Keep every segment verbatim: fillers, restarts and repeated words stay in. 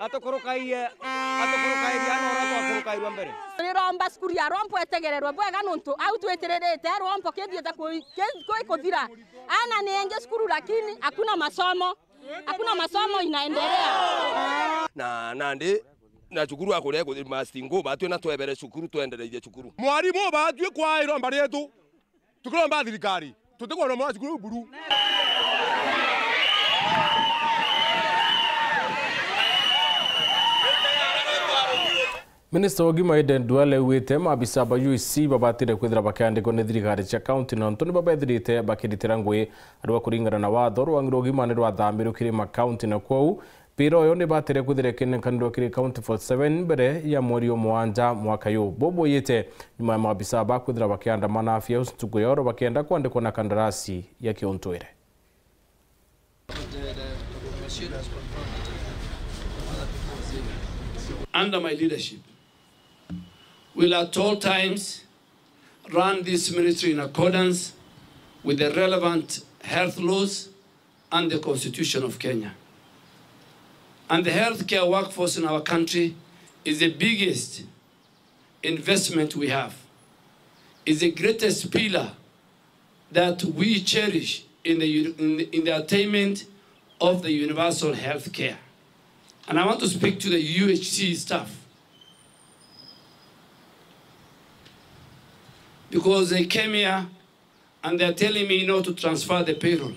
Atukurukaie, atukurukairie ana uria twakurukairwe mbere. Riromba cukuru ya Rwompo etegererwe bwega nontu au twitiririte Rwompo kithiite ku-, ki-, ki-, kuthira. Ana ni engi cukuru lakini hakuna masomo. Hakuna masomo inaendelea. Na nandi na cukuru akuria ku-, mastingo batwi na twebere cukuru twendereithie cukuru. Mwarimu batwi kwa iromba rietu. Tukiromba thirikari, tutikwona mwana cukuru buru. Minista wa ugima Aden Duale augite maabisa ba U H C babatire kwithira bakiandikwa ni thirikari cia kaunti nontu ni babethirite bakiritira ngui. Arua kuringana na watho, rwangi rwa ugima ni rwathambiirwe kiri makaunti na kwou Pira uyu ni batire kwithira ikinenkanirwa kiri County forty seven mbere ya mweri wa mugwanja mwaka uyu. Bobo yite nyuma ya maabisa ba kwithira bakiandamana Afya House ntuku ya oro bakienda kwandikwa na kandarasi ya kiuntwire. Under my leadership, will at all times run this ministry in accordance with the relevant health laws and the Constitution of Kenya. And the healthcare workforce in our country is the biggest investment we have, is the greatest pillar that we cherish in the, in the, in the attainment of the universal health care. And I want to speak to the U H C staff because they came here and they are telling me not to transfer the payroll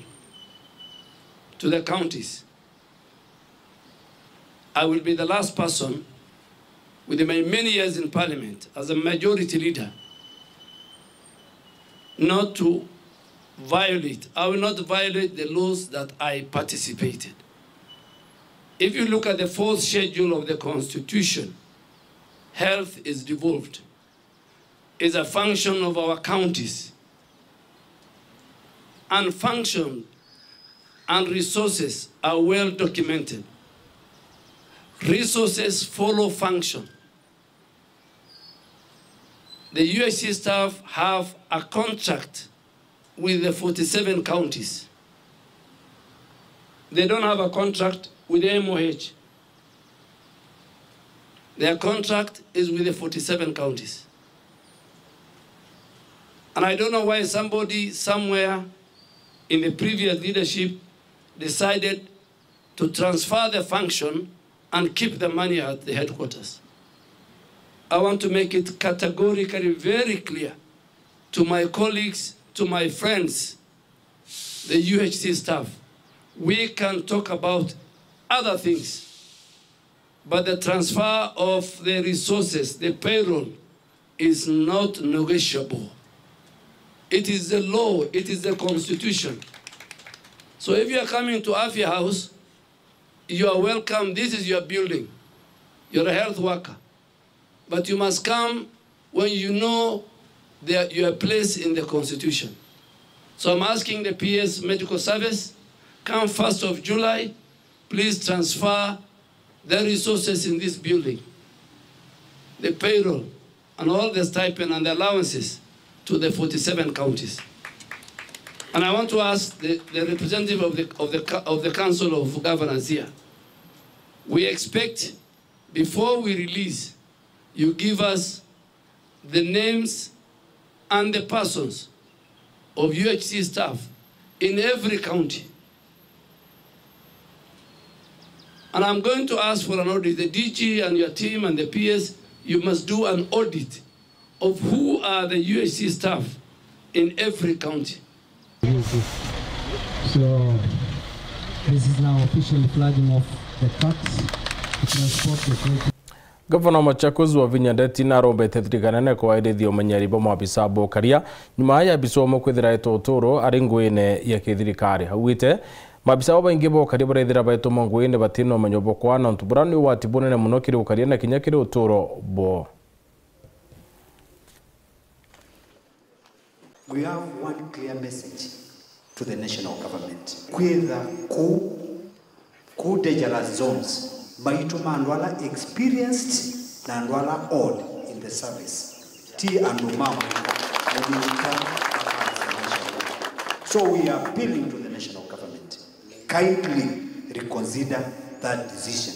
to the counties. I will be the last person within my many years in parliament as a majority leader not to violate, I will not violate the laws that I participated. If you look at the fourth schedule of the constitution, health is devolved, is a function of our counties. And function and resources are well documented. Resources follow function. The U H C staff have a contract with the forty-seven counties. They don't have a contract with the M O H. Their contract is with the forty-seven counties. And I don't know why somebody somewhere in the previous leadership decided to transfer the function and keep the money at the headquarters. I want to make it categorically very clear to my colleagues, to my friends, the U H C staff. We can talk about other things, but the transfer of the resources, the payroll, is not negotiable. It is the law, it is the constitution. So if you are coming to Afya House, you are welcome. This is your building. You're a health worker. But you must come when you know their, your place in the constitution. So I'm asking the P S medical service, come first of July, please transfer the resources in this building, the payroll, and all the stipend and the allowances to the forty-seven counties. And I want to ask the, the representative of the, of the, of the Council of Governors here, we expect, before we release, you give us the names and the persons of U H C staff in every county. And I'm going to ask for an audit. The D G and your team and the P S, you must do an audit of who are the U H C staff in every county. So, this is now officially flagging off the trucks to transport the great Gavana wa Machakos Wavinya Ndeti narombete thirikari nene kwairithia umenyeri bwa maabisa ba ukaria nyuma ya bisomo kwithira etwa uturo ari nguine ya kithirikari. Augite maabisa babaingi ba ukaria barethira baituma nguine batina umenyo bwa kwana untu bura ni ugwati bunene muno kiri ukaria na kinya kiri uturo bwao. We have one clear message to the national government. Kwitha ku, ku dangerous zones, maitu ma andu ala experienced na andu ala old in the service. Ti andu ma muika, na thirikari. So we are appealing to the national government. Kindly reconsider that decision.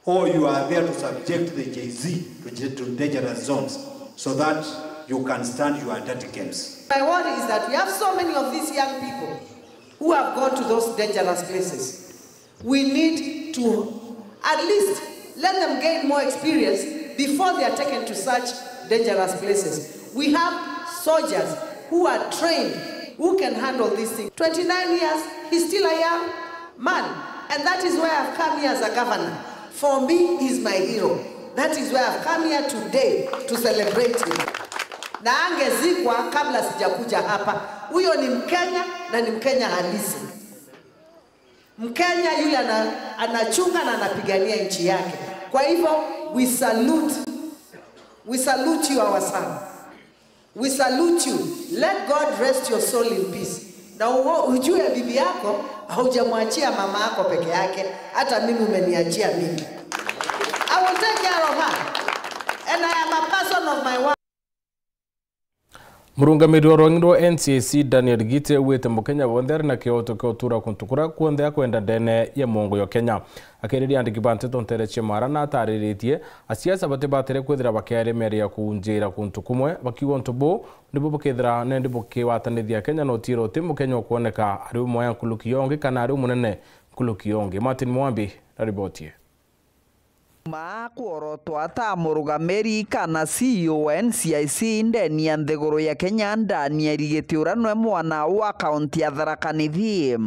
Or you are there to subject the Gen Z to, to dangerous zones so that you can stand your dirty games. My worry is that we have so many of these young people who have gone to those dangerous places. We need to at least let them gain more experience before they are taken to such dangerous places. We have soldiers who are trained, who can handle these things. Twenty-nine years, he's still a young man. And that is why I've come here as a governor. For me, he's my hero. That is why I've come here today to celebrate him. Na angezikwa kabla sijakuja hapa. Huyo ni Mkenya na ni Mkenya halisi. Mkenya yule ana-, anachunga na anapigania nchi yake. Kwa hivyo, we salute, we salute you, our son. We salute you. Let God rest your soul in peace. Na uo-, ujue bibi yako haujamwachia mama yako peke yake, hata mimi umeniachia mimi. I will take care of her. And I am a person of my word. Murungamiri wa rwang'i rwa N C I C Daniel Giti augite Mukenya wonthe ari na kioto kia utura kuntu kuria kuonthe akwenda ndene ya mungu ya Kenya. Akiriria andiki ba nteto ntere cia Mara na atariritie, asiasa batibatire kwithira bakiaria miario ya kuunjira kuntu kumwe, bakiuga untu buu nibu bukithira nendi bukiwatanithia Kenya na utiira uti Mukenya ukwoneka ari umwe ya nkuruki yongi kana ari umunene nkuruki yongi. Martin Mwambi na riboti ii. Ma kworotwa ta murugamiri kana C E O wa N C I C ndeni ya nthiguru ya Kenya, Daniel Giti uria nwe mwana wa kaunti ya Tharaka Nithi,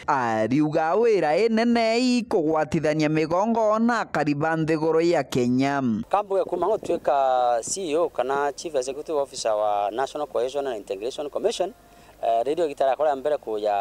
ariuga wira inene ikugwatithania migongo na akari ba nthiguru ya Kenya. Kambuge kuma gutuika C E O kana Chief Executive Officer wa National Cohesion and Integration Commission, eh, riria igita riakwa ria mbere kuja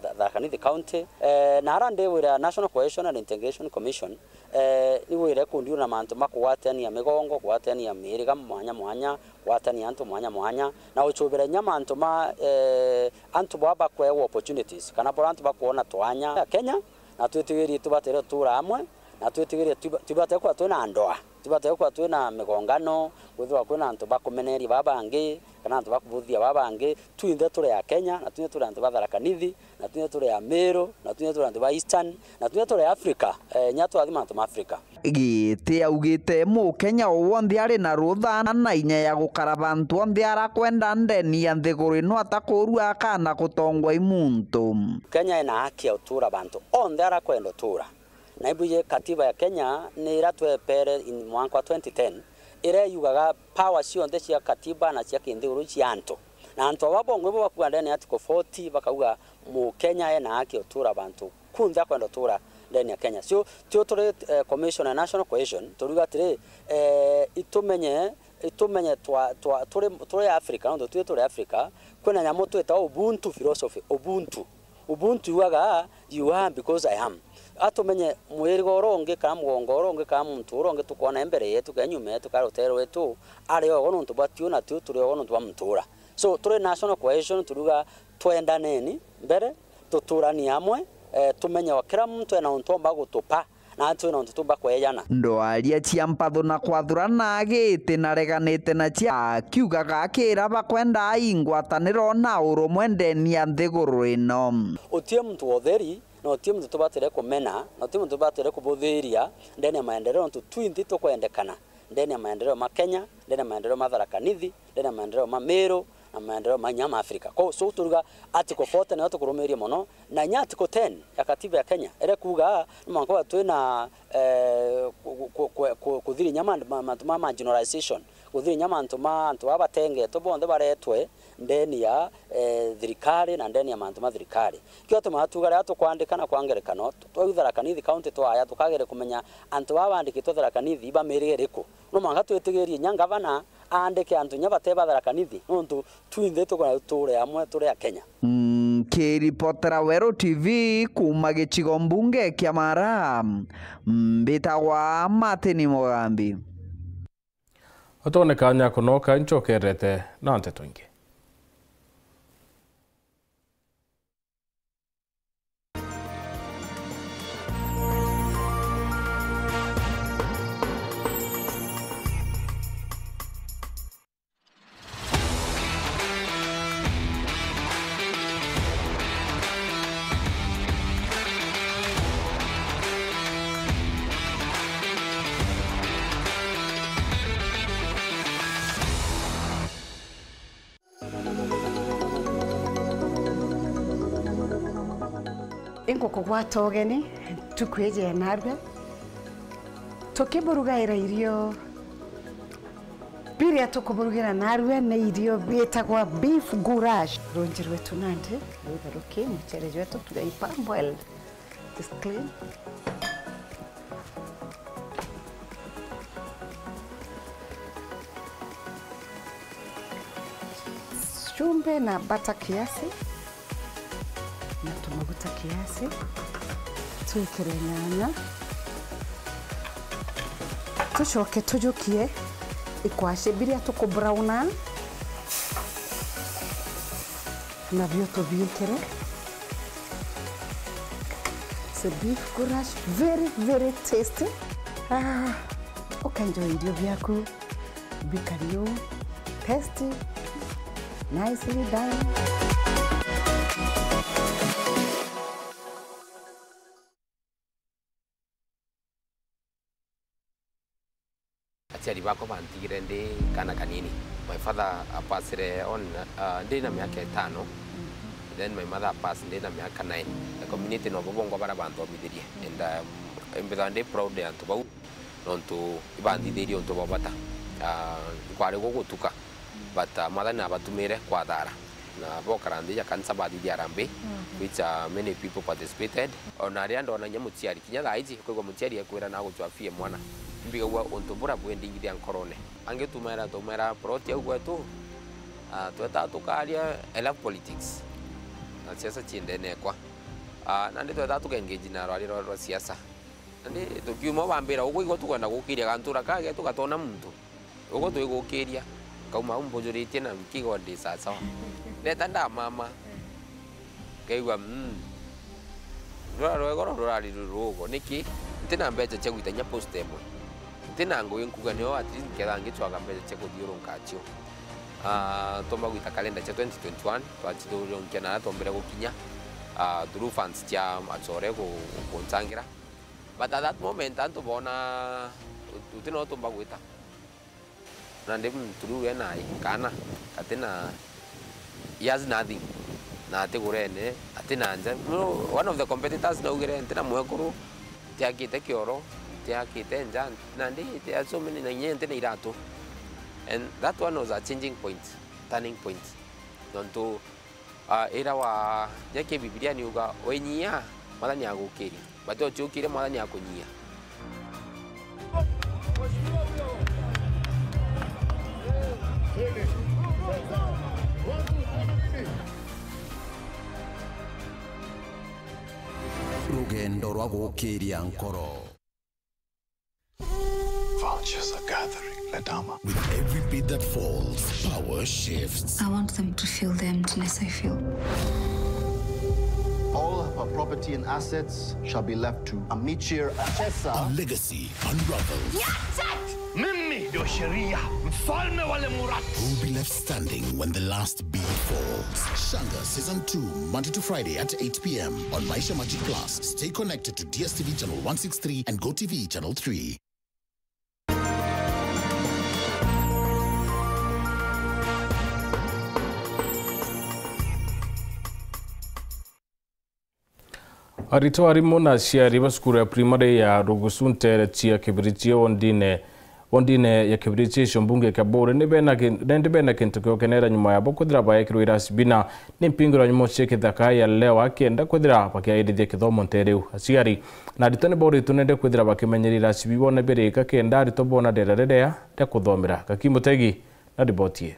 Tha-, Tharaka Nithi County, eh, na ara ndi wira National Cohesion and Integration Commission, eh, ni wira ikundiuna na mantu ma kugwatania migongo, kugwatania miiriga mwanya mwanya, kugwatania antu mwanya mwanya, na gucubira inya mantu ma, eh, antu baa bakwewa opportunities, kana bora antu bakwona twanya ya Kenya, na twitigirie tubatere gutura amwe, na twitigirie tuba-, tubatere kwithirwa twina ndoa, tubatere kwithirwa twina migongano, kwithirwa kwina antu bakumeneria baa bangi, kana antu bakubuthia baa bangi. Twinthe turi a Kenya, na twinthe turi antu ba Tharaka Nithi, na twinthe turi a Meru, na twinthe turi antu ba Eastern, na twinthe turi Africa, eh, inya twathima antu ma Africa. Giti augite Mukenya o wonthe ari na rutha na inya ya gukara bantu onthe arakwenda ndeni ya nthiguru ino atakurua kana gutongwa i muntu. Kenya ina haki ya utura bantu onthe arakwenda utura. Na ibuji katiba ya Kenya ni ira twepere in mwaka wa twenty ten, ira yugaga power cionthe cia katiba na cia kinthiguru cia antu. Na antu aba bongwa ibo bakuga ndene ya article forty, bakauga Mukenya ena haki ya utura bantu kunthe akwenda utura ndene ya Kenya. So, tio turi, eh, Commission ya National Cohesion, turiuga atiri, eh, itumenye, itumenye twa, twa, turi, turi Africa, nontu tui turi Africa, kwina nyamu twitawa Ubuntu philosophy, Ubuntu. Ubuntu yugaga, "You are because I am." Atumenye mwiriga uria ungi, kana mugongo uria ungi, kana muntu uria ungi tukwona mbere yetu, kana nyuma yetu, kana rutere rwetu, ari ogo nontu bwa tiu, na tiu turi ogo nontu bwa muntu ura. So, turi national cohesion, turiuga twendaneni mbere, tuturanie amwe, eh, tumenye o kira muntu ena untu omba gutupa, na twina untu tumba kwejana. Ndwaria cia mpatho na kwathurana Giti nareganite na cia akiugaga akira bakwenda ingwataniro na urumwe ndeni ya nthiguru ino. Utie muntu wa utheri, na utie muntu tubatire kumena, na utie muntu tubatire kubuthiria ndeni ya maendeleo, nontu twinthi tukwendekana ndeni ya maendeleo ma Kenya, ndeni ya maendeleo ma Tharaka Nithi, ndeni ya maendeleo ma Meru, na maendeleo ma inya ma Africa. Ko, so turuga article forty nayo tukurumiria mono, na inya article ten ya katiba ya Kenya, iria kuuga ni mwanka wa twina, eh, ku-, ku-, ku-, ku-, kuthirinya mantu ma, mantu ma marginalization, kuthirinya mantu ma antu baa batengetwe bonthe baretwe ndeni ya, eh, thirikari na ndeni ya mantu ma thirikari. Kio tumaa tuuga riria tukwandika na kwa ngerekano, twa Tharaka Nithi County twaya, tukagere kumenya antu baa bandikitwe Tharaka Nithi ba mirige iriku. No mwanka twitigirie inya ngavana aandike antu inya bate ba Tharaka Nithi, nontu twinthe tukwenda tuture amwe turi Akenya. Nkiripotera Weru T V kuuma gicigo mbunge kia Mara, mbitagwa Martin Mugambi. Utone kanya kunoka ncokerete na nteto ingi. Ingukugwata ugeni ntuku iji ya narua, tukiburugaira irio biria tukuburugira narua ni irio biitagwa beef goulash. Runji rwetu nandi rwitheruki, mucere jwetu tugai parboiled. Just clean. Chumvi na butter kiasi, na tumaguta kiasi, twikire nyanya, tucoke tujukie ikwashe biria tukubrown. Nabio tubiikire. It's a beef goulash, very, very tasty. Ah, ukaenjoy irio biaku bikari uu. Tasty, nicely done. Aciari bakwa bantigire ndi kaana kanini. My father apassire on, uh, ndi na miaka itano, then my mother apass ndi na miaka nine. The community nobo bongwa baria banthomithirie, and, um, mbithaga ndi proud ya antu bau, nontu ibanthithirie untu bwa bata. Uh, nkwari gugutuka, but, uh, Mwathani nabatumire kwa thara. Na bokara nthi ya kanisa bathithia harambee, which, uh, many people participated. Ona riria ndonagia muciari, kinya thaa iji, ukaigua muciari ekwira na agucwa fee mwana. Mbigagua untu bura bwindingithia nkorone. Angi tumaira, tumaira plot au gwetu, ah, tweta tukaria, I love politics. Na siasa ci ndene ekwa. Ah, nandi tweta tuka engage na rwari rwa, rwa siasa. Nandi tukiuma bambira, ukwigua tukwenda gukiria gantura kage, tugatona muntu. Ugu twigukiria, nkauma au mbujuritie na nkiigua ndi sasawa. Ndeta ndamama. Nkaigua, mm. Rura rwego rurari rurugo. Niki? Ntina mbeca cia gwita nya post imwe. Ntina ngugi nkuga nio at least nketha ngicwaga mbeca cia kuthiurunka cio. Ah, ntomba gwita kalenda cia twenty twenty-one, twacithurunkia na aria twombire gukinya, ah, through funds cia acore ku-, kuncangira. But at that moment, antu boona uti no tumba gwita. Na ndi muntu riu ena kaana, gatina, he has nothing. Na atigurene, atina nja. No, one of the competitors naugire, "Ntina mwekuru, ntiakite kioro, ntiakite nja, na ndi, there are so many, na inya ntina iratu." And that one was a changing point, turning point. Nontu, ah, ira wa, nyaki Bibilia niuga, "Winyia, Mwathani agukiria." But uciukire, Mwathani akunyia. Rugendo rwa gukiria nkoro. Vultures are gathering, Ledama. With every beat that falls, power shifts. I want them to feel the emptiness I feel. All of her property and assets shall be left to Amichir Achesa. A legacy unravels. Nyatat! Mimi ndio sheria, mfalme wa Lemurati. Who will be left standing when the last beat falls? Shanga Season two, Monday to Friday at eight p m on Maisha Magic Plus. Stay connected to D S T V channel one six three and Go T V channel three. Aritwa, arimu na aciari ba cukuru ya primary ya Rugusu nteere cia Kibirichi wondine, wondine ya Kibirichi icio mbunge kia Buuri ni bena ki-, ni bena kintu kia gukenera nyuma yabo kwithira baekirwe irasi bina ni mpingiro ya nyumo cia kithaka ya Lewa kenda kwithira bakiairithia kithomo nteere iu. Aciari na aritwa ni bauritwe nende kwithira bakimenyeria irasi biu boona birika kenda aritwa boona riera riria ria kuthomera. Gaki Mutegi na riboti ii.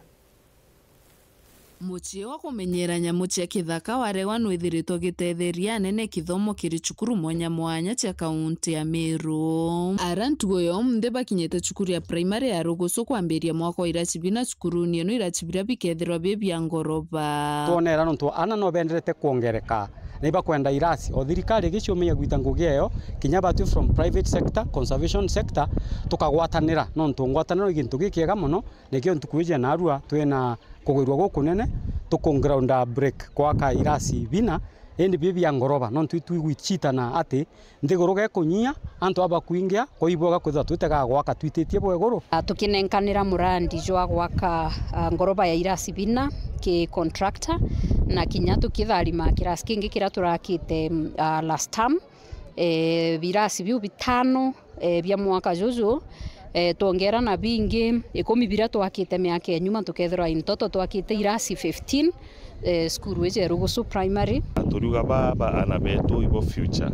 Mucii wa kumenyera nyamu cia kithaka wa Lewa nwithiritwe ugitetheria anene kithomo kiri cukuru mwanya mwanya cia kaunti ya Meru. Ara ntugo ya umunthi bakinyite cukuru ya primary ya Rugusu kwambiria mwaka wa irasi bina cukuruni ino, irasi biria bikethirwa bi bia ngoroba. Twonera nontu ana no benderete kwongereka, na ibakwenda irasi. O thirikari igiciumia gwita ngugi eyo, kinya batwi from private sector, conservation sector, tukagwatanira, nontu ngwataniro ni gintu gikiega mono. Nikio ntuku iji ya narua twina kugwirua gukunene, tuku ground break kwaka irasi bina, Indi bi bia ngoroba, nontu itwigwichitana ati nthiguru gekunyia, antu abakwingia, kwa ibwega kwithirwa twitega gwaka twititie bwa iguru. Ah, tukinenkanira murandi jwa gwaka, ah, ngoroba ya irasi bina ki contractor, na kinya tukitharima kirasi kingi kiria turakite, mm, ah, last term, eh, birasi biu bitano, eh, bia mwaka juju, eh, twongera na bingi ikumi biria twakite miaka ya nyuma, tukethirwa in total twakite irasi fifteen, eh, cukuru iji ya Rugusu Primary. Turiuga ba, ba ana betu ibo future,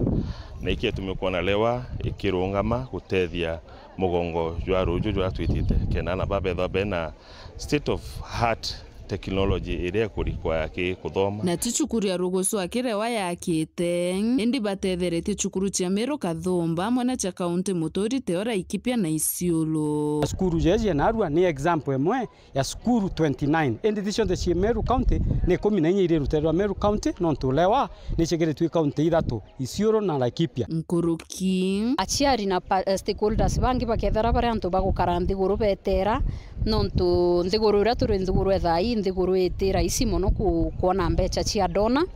na iki gitumi ukwona REWA ikirungama gutethia mugongo jwa ruju jwa twitite, kenda ana ba bethwa bena state of art technology iria ikurequire ki kuthoma. Na ti cukuru ya Rugusu aki REWA yakite, indi batetheretie cukuru cia Meru Kathumba, amwe na cia kaunti Muturi, Teora, Laikipia na Isiolo. Cukuru jeji narua ni example imwe ya cukuru twenty-nine, indi ti cionthe cii Meru County, ni ikumi na inya iri rutere rwa Meru County, nontu REWA ni cikiritwe i kaunti ithatu, Isiolo na Laikipia. Nkuruki. Aciari na pa-, eh, stakeholders bangi bakethira bari antu bagukara nthiguru betera, nontu nthiguru iria turi nthiguru ethaa ii nthiguru iti rahisi mono ku-, kwona mbecha cia donor.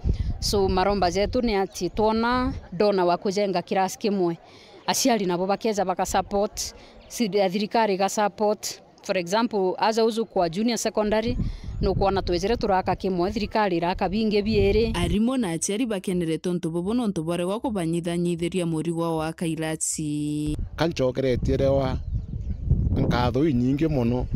So, maromba jetu ni ati twona donor wa kujenga kirasi kimwe, aciari nabo bakeja baka support, si-, thirikari iga support. For example, aja uju kwa junior secondary, nukwona twejire turaka kimwe, thirikari iraka bingi biiri. Arimu na aciari bakenere tontu bubu nontu bwa REWA kubanyithanyithiria murigo wa kairasi. Ka ncokeretie REWA nkatho inyingi mono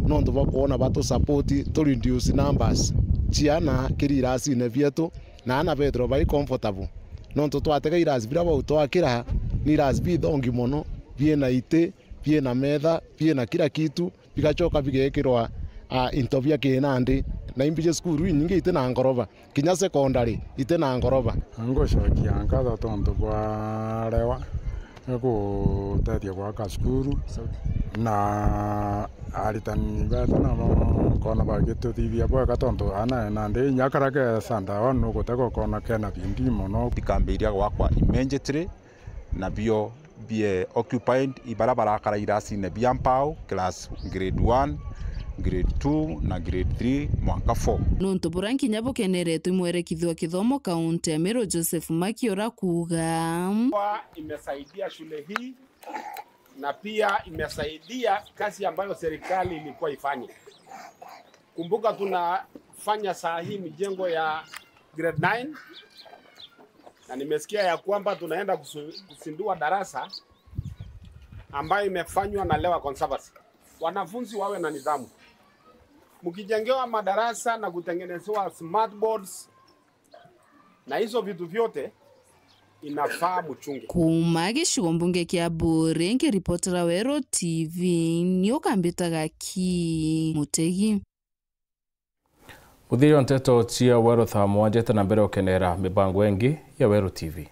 nontu bwa kwona batu support tu reduce numbers ciana kiri irasine bietu, na ana bethirwa bai comfortable, nontu twatega irasi biria bau twakira ni irasi bithongi mono, biina iti, biina metha, biina kila kitu, bigacoka bigekirwa, ah, into bia kinandi. Na imbiji cukuru inyingi iti na ngoroba, kinya secondary iti na ngoroba. Ngucokia nkatho tontu bwa REWA gutethia gwaka cukuru, na aritani betu nabo nkona bagituthithia bwega tontu ana nandi inya kara ke standard one nugutega ukona kena bidii mono. Ikambiria gwakwa immediately, na bio bie occupied, i baria barakara irasine bia mpau, class grade one, grade two na grade three mwanka four. Nontu buria nkinya bukeneretwe mwerekithia wa kithomo kaunti ya Meru Joseph Makiora kuuga. Imesaidia shule hii na pia imesaidia kazi ambayo serikali ilikuwa ifanye. Kumbuka tunafanya saa hii mijengo ya grade nine, na nimesikia ya kwamba tunaenda kusu-, kuzindua darasa ambayo imefanywa na REWA Conservancy. Wanafunzi wawe na nidhamu. Mkijengewa madarasa na kutengenezewa smart boards na hizo vitu vyote, inafaa muchunge. Kuuma gicigo mbunge kia Buuri, nkiripotera Weru T V, ni ukambitaga ki Mutegi. Muthiri wa nteto cia Weru thaa mwanja, ita na mbere ukenera mibango ingi ya Weru T V.